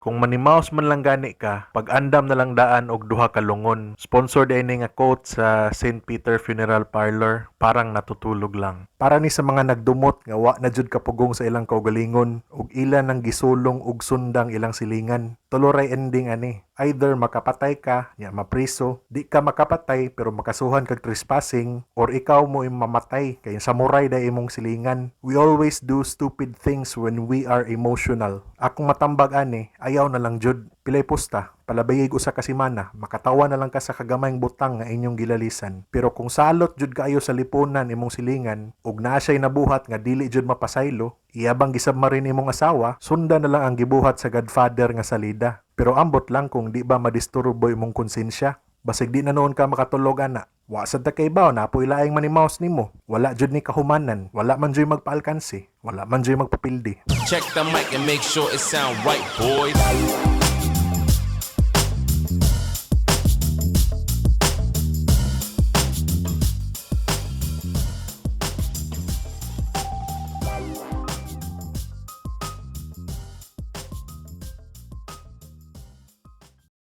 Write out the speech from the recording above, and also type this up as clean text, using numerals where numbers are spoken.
Kung manimaos man lang gani ka, pag-andam na lang daan og duha ka lungon. Sponsor diay ni nga quote sa St. Peter Funeral Parlor, parang natutulog lang. Para ni sa mga nagdumot nga wa na jud kapugong sa ilang kaugalingon ug ila nang gisulong og sundang ilang silingan. Tulo ray ending ani. Either makapatay ka, nya mapriso, di ka makapatay pero makasuhan kag trespassing, or ikaw mo mamatay kay samurai day imong silingan. We always do stupid things when we are emotional. Akong matambag ani, ayaw na lang jud. Pilay pusta, palabayig usa ka semana, makatawa na lang ka sa kagamayng butang nga inyong gilalisan. Pero kung salot jud kaayo sa lipunan imong silingan ug naa siya'y nabuhat nga dili jud mapasaylo, iya bang gisubmarine imong asawa, sundan na lang ang gibuhat sa Godfather nga salida. Pero ambot lang kung di ba madisturbo imong konsensya. Basig di na noon ka makatulog ana. Wa sad ta kaybaw naa poy laing manimaos nimo. Wala jud ni kahumanan, wala man juy magpaalkansi, wala man juy magpapildi. Check the mic and make sure it sound right, boys.